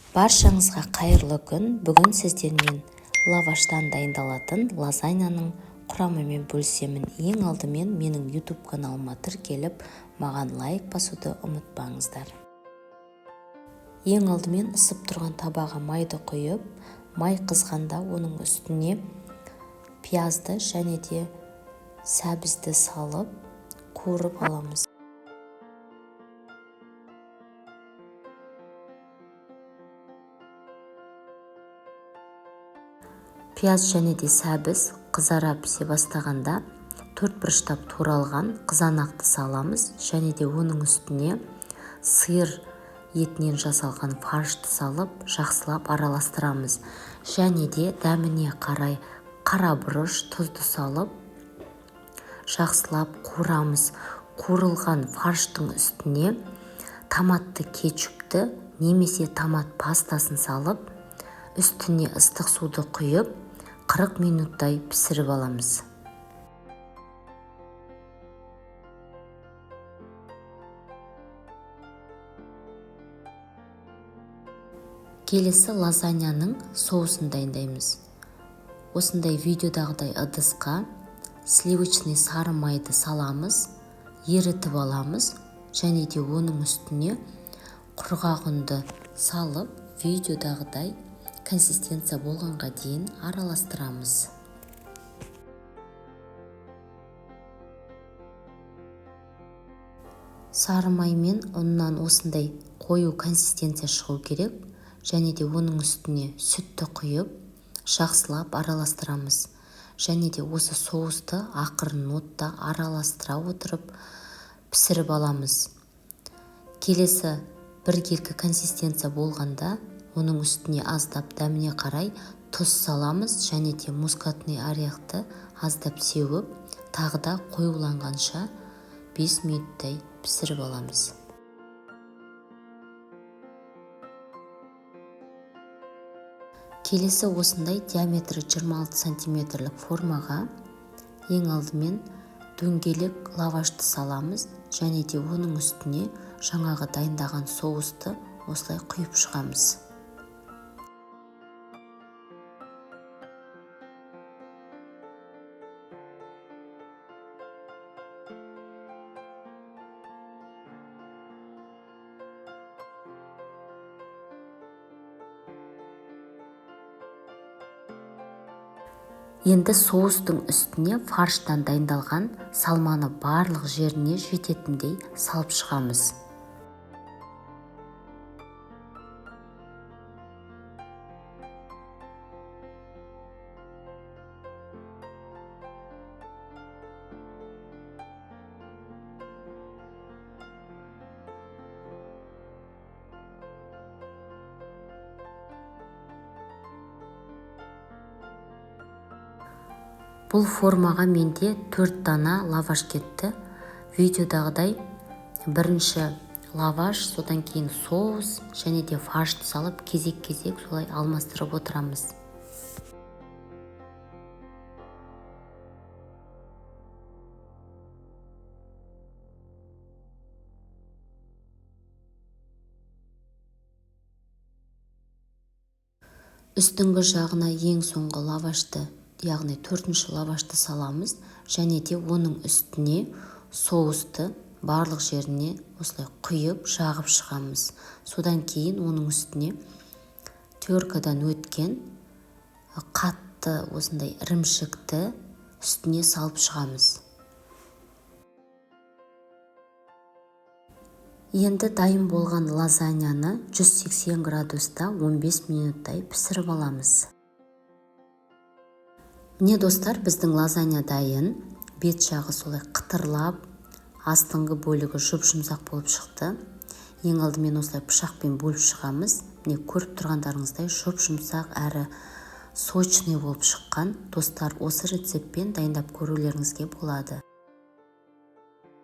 Баршаңызға қайырлы күн! Бүгін сіздермен лаваштан дайындалатын лазаньяның құрамымен бөлісемін. Ең алдымен менің YouTube каналыма тіркеліп, маған лайк басуды ұмытпаңыздар. Ең алдымен ысып тұрған табаға майды құйып, май қызғанда оның үстіне пиязды және де сәбізді салып қуырып аламыз. Пияз және де сәбіз қызара пісе бастағанда төрт бұрыштап туралған қызанақты саламыз және де оның үстіне сиыр етінен жасалған фаршты салып, жақсылап араластырамыз. Және де дәміне қарай қара бұрыш, тұзды салып, жақсылап қуырамыз. Қуырылған фарштың үстіне томатты кетчупті немесе томат пастасын салып, үстіне ыстық суды құйып, 40 минуттай пісіріп аламыз. Келесі лазаньяның соусын дайындаймыз. Осындай видеодағыдай ыдысқа сливочный сары майды саламыз, ерітіп аламыз және де оның үстіне құрғақ ұнды салып, видеодағыдай консистенция болғанға дейін араластырамыз. Сары май мен ұннан осындай қою консистенция шығу керек және де оның үстіне сүтті құйып, жақсылап араластырамыз. Және де осы соусты ақырын отта араластыра отырып пісіріп аламыз. Келесі біркелкі консистенция болғанда оның үстіне аздап дәміне қарай тұз саламыз және де мускатный орехты аздап сеуіп, тағы да қоюланғанша 5 минуттай пісіріп аламыз. Келесі осындай диаметрі 26 сантиметрлік формаға ең алдымен дөңгелек лавашты саламыз және де оның үстіне жаңағы дайындаған соусты осылай құйып шығамыз. Енді соустың үстіне фарштан дайындалған салманы барлық жеріне жететіндей салып шығамыз. Бұл формаға менде 4 дана лаваш кетті. Видеодағыдай бірінші лаваш, содан кейін соус және де фаршты салып кезек-кезек солай алмастырып отырамыз. Үстіңгі жағына ең соңғы лавашты, яғни 4-ші лавашты саламыз және де оның үстіне соусты барлық жеріне осылай құйып, жағып шығамыз. Содан кейін оның үстіне теркадан өткен қатты осындай ірімшікті үстіне салып шығамыз. Енді дайын болған лазаньяны 180 градуста 15 минуттай пісіріп аламыз. Міне достар, біздің лазанья дайын. Бет жағы солай қытырлап, астыңғы бөлігі жұп-жұмсақ болып шықты. Ең алдымен осылай пышақпен бөліп шығамыз. Міне көріп тұрғандарыңыздай жұп-жұмсақ әрі сочный болып шыққан. Достар, осы рецептпен дайындап көрулеріңізге болады.